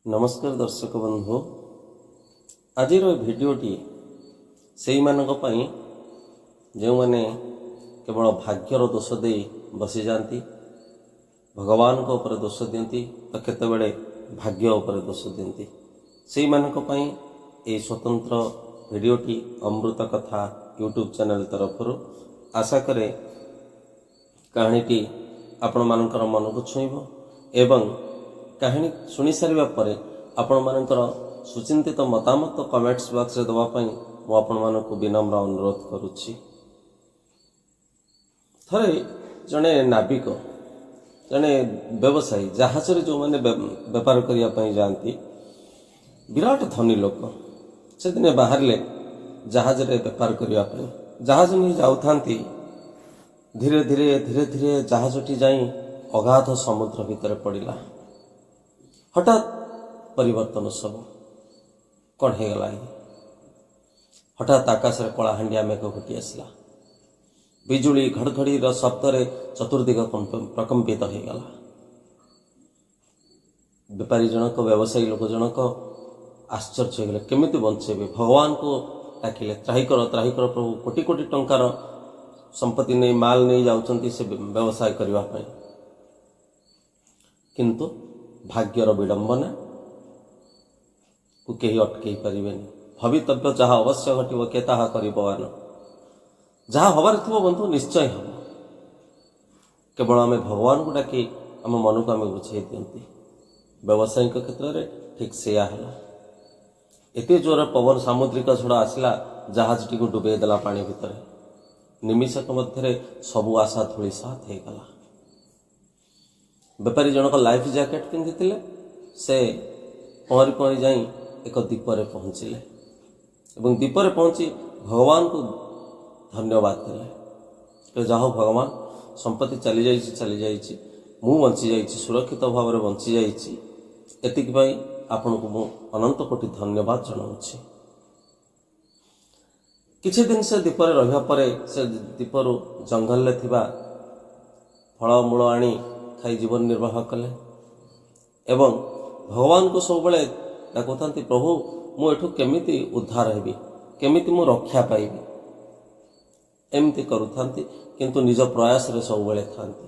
ନମସ୍କାର ଦର୍ଶକ ବନ୍ଧୁ। ଆଜିର ଏ ଭିଡ଼ିଓଟି ସେଇମାନଙ୍କ ପାଇଁ, ଯେଉଁମାନେ କେବଳ ଭାଗ୍ୟର ଦୋଷ ଦେଇ ବସିଯାଆନ୍ତି, ଭଗବାନଙ୍କ ଉପରେ ଦୋଷ ଦିଅନ୍ତି ତ କେତେବେଳେ ଭାଗ୍ୟ ଉପରେ ଦୋଷ ଦିଅନ୍ତି। ସେଇମାନଙ୍କ ପାଇଁ ଏହି ସ୍ୱତନ୍ତ୍ର ଭିଡ଼ିଓଟି ଅମୃତ କଥା ୟୁଟ୍ୟୁବ୍ ଚ୍ୟାନେଲ୍ ତରଫରୁ। ଆଶା କରେ କାହାଣୀଟି ଆପଣମାନଙ୍କର ମନକୁ ଛୁଇଁବ ଏବଂ କାହାଣୀ ଶୁଣି ସାରିବା ପରେ ଆପଣମାନଙ୍କର ସୁଚିନ୍ତିତ ମତାମତ କମେଣ୍ଟସ୍ ବକ୍ସରେ ଦେବା ପାଇଁ ମୁଁ ଆପଣମାନଙ୍କୁ ବିନମ୍ର ଅନୁରୋଧ କରୁଛି। ଥରେ ଜଣେ ନାବିକ, ଜଣେ ବ୍ୟବସାୟୀ, ଜାହାଜରେ ଯେଉଁମାନେ ବେପାର କରିବା ପାଇଁ ଯାଆନ୍ତି, ବିରାଟ ଧନୀ ଲୋକ, ସେଦିନେ ବାହାରିଲେ ଜାହାଜରେ ବେପାର କରିବା ପାଇଁ। ଜାହାଜ ନେଇ ଯାଉଥାନ୍ତି। ଧୀରେ ଧୀରେ ଧୀରେ ଧୀରେ ଜାହାଜଟି ଯାଇ ଅଗାଧ ସମୁଦ୍ର ଭିତରେ ପଡ଼ିଲା। ହଠାତ୍ ପରିବର୍ତ୍ତନ ସବୁ କ'ଣ ହେଇଗଲା ଇଏ? ହଠାତ୍ ଆକାଶରେ କଳାହାଣ୍ଡିଆ ମେଘ ଘୋଟି ଆସିଲା। ବିଜୁଳି ଘଡ଼ଘଡ଼ିର ଶବ୍ଦରେ ଚତୁର୍ଦିଗ ପ୍ରକମ୍ପିତ ହେଇଗଲା। ବେପାରୀ ଜଣକ, ବ୍ୟବସାୟୀ ଲୋକ ଜଣକ ଆଶ୍ଚର୍ଯ୍ୟ ହେଇଗଲେ। କେମିତି ବଞ୍ଚେଇବେ? ଭଗବାନଙ୍କୁ ଡାକିଲେ, "ତ୍ରାହି କର, ତ୍ରାହି କର ପ୍ରଭୁ।" କୋଟି କୋଟି ଟଙ୍କାର ସମ୍ପତ୍ତି ନେଇ, ମାଲ ନେଇ ଯାଉଛନ୍ତି ସେ ବ୍ୟବସାୟ କରିବା ପାଇଁ। କିନ୍ତୁ ଭାଗ୍ୟର ବିଡ଼ମ୍ବନାକୁ କେହି ଅଟକେଇ ପାରିବେନି। ଭବିତବ୍ୟ ଯାହା ଅବଶ୍ୟ ଘଟିବ, କେ ତାହା କରିବ ଆନ। ଯାହା ହବାର ଥିବ ବନ୍ଧୁ, ନିଶ୍ଚୟ ହେବ। କେବଳ ଆମେ ଭଗବାନଙ୍କୁ ଡାକି ଆମ ମନକୁ ଆମେ ବୁଝେଇ ଦିଅନ୍ତି। ବ୍ୟବସାୟୀଙ୍କ କ୍ଷେତ୍ରରେ ଠିକ୍ ସେଇଆ ହେଲା। ଏତେ ଜୋର ପବନ, ସାମୁଦ୍ରିକ ଝଡ଼ ଆସିଲା, ଜାହାଜଟିକୁ ଡୁବେଇ ଦେଲା ପାଣି ଭିତରେ। ନିମିଷକ ମଧ୍ୟରେ ସବୁ ଆଶା ଧୂଳିସାତ ହେଇଗଲା। ବେପାରୀ ଜଣକ ଲାଇଫ୍ ଜ୍ୟାକେଟ୍ ପିନ୍ଧିଥିଲେ। ସେ ପହଁରି ପହଁରି ଯାଇ ଏକ ଦ୍ୱୀପରେ ପହଞ୍ଚିଲେ ଏବଂ ଦ୍ୱୀପରେ ପହଞ୍ଚି ଭଗବାନଙ୍କୁ ଧନ୍ୟବାଦ ଦେଲେ। କହିଲେ, "ଯାହା ହଉ ଭଗବାନ, ସମ୍ପତ୍ତି ଚାଲିଯାଇଛି, ଚାଲିଯାଇଛି, ମୁଁ ବଞ୍ଚିଯାଇଛି, ସୁରକ୍ଷିତ ଭାବରେ ବଞ୍ଚିଯାଇଛି। ଏତିକି ପାଇଁ ଆପଣଙ୍କୁ ମୁଁ ଅନନ୍ତ କୋଟି ଧନ୍ୟବାଦ ଜଣାଉଛି।" କିଛି ଦିନ ସେ ଦ୍ୱୀପରେ ରହିବା ପରେ ସେ ଦ୍ୱୀପରୁ ଜଙ୍ଗଲରେ ଥିବା ଫଳମୂଳ ଆଣି ଖାଇ ଜୀବନ ନିର୍ବାହ କଲେ ଏବଂ ଭଗବାନଙ୍କୁ ସବୁବେଳେ ଡାକୁଥାନ୍ତି, "ପ୍ରଭୁ, ମୁଁ ଏଠୁ କେମିତି ଉଦ୍ଧାର ହେବି? କେମିତି ମୁଁ ରକ୍ଷା ପାଇବି?" ଏମିତି କରୁଥାନ୍ତି, କିନ୍ତୁ ନିଜ ପ୍ରୟାସରେ ସବୁବେଳେ ଥାନ୍ତି।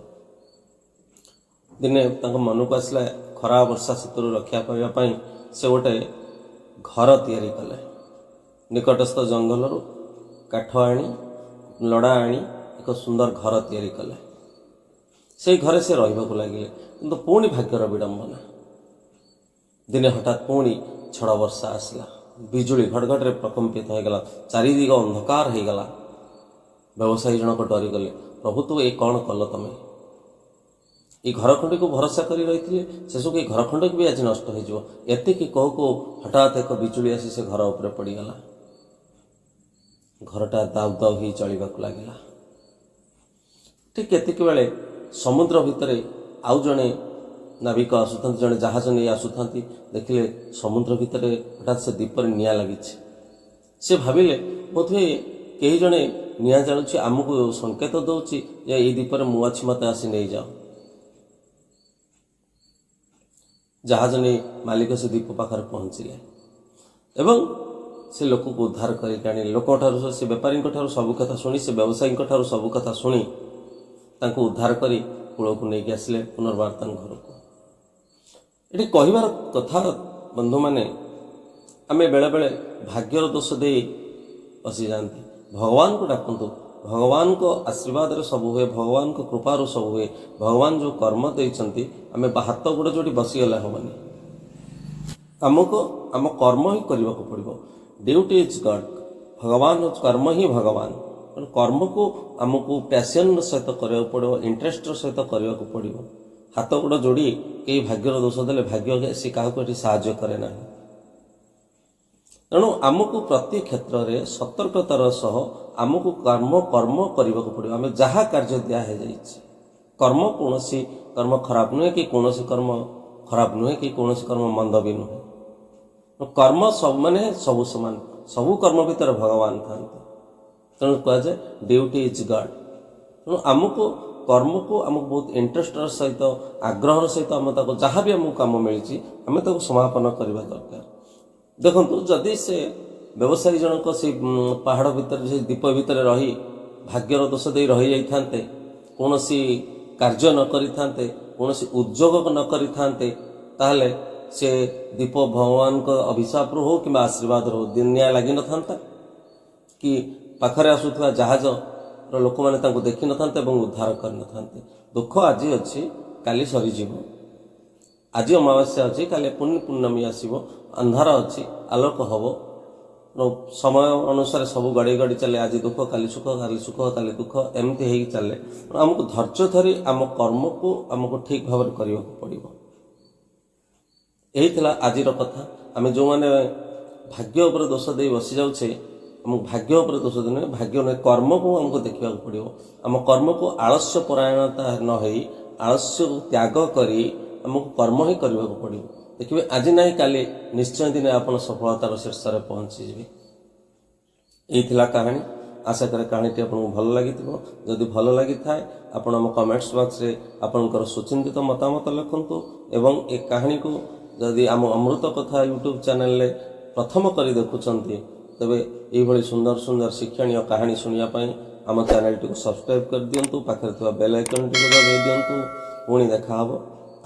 ଦିନେ ତାଙ୍କ ମନକୁ ଆସିଲା, ଖରା, ବର୍ଷା, ଶୀତରୁ ରକ୍ଷା ପାଇବା ପାଇଁ ସେ ଗୋଟେ ଘର ତିଆରି କଲେ। ନିକଟସ୍ଥ ଜଙ୍ଗଲରୁ କାଠ ଆଣି, ଲଡ଼ା ଆଣି ଏକ ସୁନ୍ଦର ଘର ତିଆରି କଲେ। ସେଇ ଘରେ ସେ ରହିବାକୁ ଲାଗିଲେ। କିନ୍ତୁ ପୁଣି ଭାଗ୍ୟର ବିଡ଼ମ୍ବନା। ଦିନେ ହଠାତ୍ ପୁଣି ଝଡ଼ ବର୍ଷା ଆସିଲା। ବିଜୁଳି ଘଡ଼ଘଡ଼ରେ ପ୍ରକମ୍ପିତ ହୋଇଗଲା। ଚାରିଦିଗ ଅନ୍ଧକାର ହେଇଗଲା। ବ୍ୟବସାୟୀ ଜଣକ ଡରିଗଲେ। "ପ୍ରଭୁ, ତୁ ଏ କ'ଣ କଲ ତମେ? ଏଇ ଘର ଖଣ୍ଡିକୁ ଭରସା କରି ରହିଥିଲି, ଶେଷକୁ ଏଇ ଘର ଖଣ୍ଡିକୁ ବି ଆଜି ନଷ୍ଟ ହେଇଯିବ।" ଏତିକି କହୁ କହୁ ହଠାତ୍ ଏକ ବିଜୁଳି ଆସି ସେ ଘର ଉପରେ ପଡ଼ିଗଲା। ଘରଟା ଦାଉ ଦାଉ ହେଇ ଜଳିବାକୁ ଲାଗିଲା। ଠିକ୍ ଏତିକି ବେଳେ ସମୁଦ୍ର ଭିତରେ ଆଉ ଜଣେ ନାବିକ ଆସୁଥାନ୍ତି, ଜଣେ ଜାହାଜ ନେଇ ଆସୁଥାନ୍ତି। ଦେଖିଲେ, ସମୁଦ୍ର ଭିତରେ ହଠାତ୍ ସେ ଦ୍ୱୀପରେ ନିଆଁ ଲାଗିଛି। ସେ ଭାବିଲେ, ବୋଧହୁଏ କେହି ଜଣେ ନିଆଁ ଜାଳୁଛି, ଆମକୁ ସଂକେତ ଦେଉଛି ଯେ ଏଇ ଦ୍ୱୀପରେ ମୁଁ ଅଛି, ମୋତେ ଆସି ନେଇଯାଅ। ଜାହାଜ ନେଇ ମାଲିକ ସେ ଦ୍ୱୀପ ପାଖରେ ପହଞ୍ଚିଲେ ଏବଂ ସେ ଲୋକକୁ ଉଦ୍ଧାର କରିକି ଆଣିଲେ। ଲୋକଙ୍କ ଠାରୁ, ସେ ବେପାରୀଙ୍କ ଠାରୁ ସବୁ କଥା ଶୁଣି, ସେ ବ୍ୟବସାୟୀଙ୍କ ଠାରୁ ସବୁ କଥା ଶୁଣି ତାଙ୍କୁ ଉଦ୍ଧାର କରି କୂଳକୁ ନେଇକି ଆସିଲେ ପୁନର୍ବାର ତାଙ୍କ ଘରକୁ। ଏଠି କହିବାର କଥା ବନ୍ଧୁମାନେ, ଆମେ ବେଳେବେଳେ ଭାଗ୍ୟର ଦୋଷ ଦେଇ ବସିଯାଆନ୍ତି। ଭଗବାନଙ୍କୁ ଡାକନ୍ତୁ। ଭଗବାନଙ୍କ ଆଶୀର୍ବାଦରେ ସବୁ ହୁଏ, ଭଗବାନଙ୍କ କୃପାରୁ ସବୁ ହୁଏ। ଭଗବାନ ଯେଉଁ କର୍ମ ଦେଇଛନ୍ତି, ଆମେ ହାତ ଗୋଡ଼ ଯୋଡ଼ି ବସିଗଲେ ହେବନି। ଆମକୁ ଆମ କର୍ମ ହିଁ କରିବାକୁ ପଡ଼ିବ। Duty is God. ଭଗବାନ, କର୍ମ ହିଁ ଭଗବାନ। ତେଣୁ କର୍ମକୁ ଆମକୁ ପ୍ୟାସନ୍ର ସହିତ କରିବାକୁ ପଡ଼ିବ, ଇଣ୍ଟରେଷ୍ଟର ସହିତ କରିବାକୁ ପଡ଼ିବ। ହାତ ଗୋଡ଼ ଯୋଡ଼ି କେହି ଭାଗ୍ୟର ଦୋଷ ଦେଲେ, ଭାଗ୍ୟ ସେ କାହାକୁ ଏଠି ସାହାଯ୍ୟ କରେ ନାହିଁ। ତେଣୁ ଆମକୁ ପ୍ରତି କ୍ଷେତ୍ରରେ ସତର୍କତାର ସହ ଆମକୁ କର୍ମ କରିବାକୁ ପଡ଼ିବ। ଆମେ ଯାହା କାର୍ଯ୍ୟ ଦିଆ ହେଇଯାଇଛି କର୍ମ, କୌଣସି କର୍ମ ଖରାପ ନୁହେଁ କି କୌଣସି କର୍ମ ଖରାପ ନୁହେଁ କି କୌଣସି କର୍ମ ମନ୍ଦ ବି ନୁହେଁ। କର୍ମ ସବୁ ମାନେ ସବୁ ସମାନ। ସବୁ କର୍ମ ଭିତରେ ଭଗବାନ ଥାନ୍ତି। ତେଣୁ କୁହାଯାଏ, duty is God. ତେଣୁ ଆମକୁ କର୍ମକୁ ଆମକୁ ବହୁତ ଇଣ୍ଟରେଷ୍ଟର ସହିତ, ଆଗ୍ରହର ସହିତ ଆମେ ତାକୁ ଯାହା ବି ଆମକୁ କାମ ମିଳିଛି, ଆମେ ତାକୁ ସମାପନ କରିବା ଦରକାର। ଦେଖନ୍ତୁ, ଯଦି ସେ ବ୍ୟବସାୟୀ ଜଣକ ସେଇ ପାହାଡ଼ ଭିତରେ, ସେ ଦ୍ୱୀପ ଭିତରେ ରହି ଭାଗ୍ୟର ଦୋଷ ଦେଇ ରହିଯାଇଥାନ୍ତେ, କୌଣସି କାର୍ଯ୍ୟ ନ କରିଥାନ୍ତେ, କୌଣସି ଉଦ୍ୟୋଗ ନ କରିଥାନ୍ତେ, ତାହେଲେ ସେ ଦ୍ୱୀପ ଭଗବାନଙ୍କ ଅଭିଶାପରୁ ହଉ କିମ୍ବା ଆଶୀର୍ବାଦରୁ ହଉ ନିଆଁ ଲାଗିନଥାନ୍ତା କି ପାଖରେ ଆସୁଥିବା ଜାହାଜର ଲୋକମାନେ ତାଙ୍କୁ ଦେଖିନଥାନ୍ତେ ଏବଂ ଉଦ୍ଧାର କରିନଥାନ୍ତେ। ଦୁଃଖ ଆଜି ଅଛି, କାଲି ସରିଯିବ। ଆଜି ଅମାବାସ୍ୟା ଅଛି, କାଲି ପୁଣି ପୂର୍ଣ୍ଣମୀ ଆସିବ। ଅନ୍ଧାର ଅଛି, ଆଲୋକ ହବ। ତେଣୁ ସମୟ ଅନୁସାରେ ସବୁ ଗଡ଼ି ଗଡ଼ି ଚାଲେ। ଆଜି ଦୁଃଖ, କାଲି ସୁଖ, କାଲି ସୁଖ, କାଲି ଦୁଃଖ, ଏମିତି ହେଇକି ଚାଲେ। ତେଣୁ ଆମକୁ ଧୈର୍ଯ୍ୟ ଧରି ଆମ କର୍ମକୁ ଆମକୁ ଠିକ୍ ଭାବରେ କରିବାକୁ ପଡ଼ିବ। ଏହି ଥିଲା ଆଜିର କଥା। ଆମେ ଯେଉଁମାନେ ଭାଗ୍ୟ ଉପରେ ଦୋଷ ଦେଇ ବସିଯାଉଛେ, ଆମକୁ ଭାଗ୍ୟ ଉପରେ ଦୋଷ ଦେଇ ନୁହେଁ, ଭାଗ୍ୟ ନୁହେଁ, କର୍ମକୁ ଆମକୁ ଦେଖିବାକୁ ପଡ଼ିବ। ଆମ କର୍ମକୁ ଆଳସ୍ୟ ପରାୟଣତା ନ ହେଇ, ଆଳସ୍ୟକୁ ତ୍ୟାଗ କରି ଆମକୁ କର୍ମ ହିଁ କରିବାକୁ ପଡ଼ିବ। ଦେଖିବେ, ଆଜି ନାହିଁ କାଲି ନିଶ୍ଚୟ ଦିନେ ଆପଣ ସଫଳତାର ଶୀର୍ଷରେ ପହଞ୍ଚିଯିବେ। ଏଇ ଥିଲା କାହାଣୀ। ଆଶା କରେ କାହାଣୀଟି ଆପଣଙ୍କୁ ଭଲ ଲାଗିଥିବ। ଯଦି ଭଲ ଲାଗିଥାଏ, ଆପଣ ଆମ କମେଣ୍ଟସ୍ ବକ୍ସରେ ଆପଣଙ୍କର ସୁଚିନ୍ତିତ ମତାମତ ଲେଖନ୍ତୁ ଏବଂ ଏ କାହାଣୀକୁ ଯଦି ଆମ ଅମୃତ କଥା ୟୁଟ୍ୟୁବ୍ ଚ୍ୟାନେଲରେ ପ୍ରଥମ କରି ଦେଖୁଛନ୍ତି, ତେବେ ଏଇଭଳି ସୁନ୍ଦର ସୁନ୍ଦର ଶିକ୍ଷଣୀୟ କାହାଣୀ ଶୁଣିବା ପାଇଁ ଆମ ଚ୍ୟାନେଲଟିକୁ ସବସ୍କ୍ରାଇବ୍ କରିଦିଅନ୍ତୁ, ପାଖରେ ଥିବା ବେଲ୍ ଆଇକନ୍ଟିକୁ ଦବାଇ ଦିଅନ୍ତୁ। ପୁଣି ଦେଖାହେବ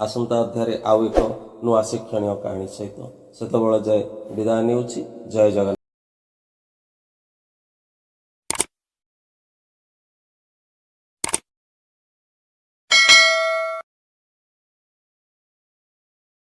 ଆସନ୍ତା ଅଧ୍ୟାୟରେ ଆଉ ଏକ ନୂଆ ଶିକ୍ଷଣୀୟ କାହାଣୀ ସହିତ। ସେତେବେଳେ ଯାଏ ବିଦାୟ ନେଉଛି। ଜୟ ଜଗନ୍ନାଥ।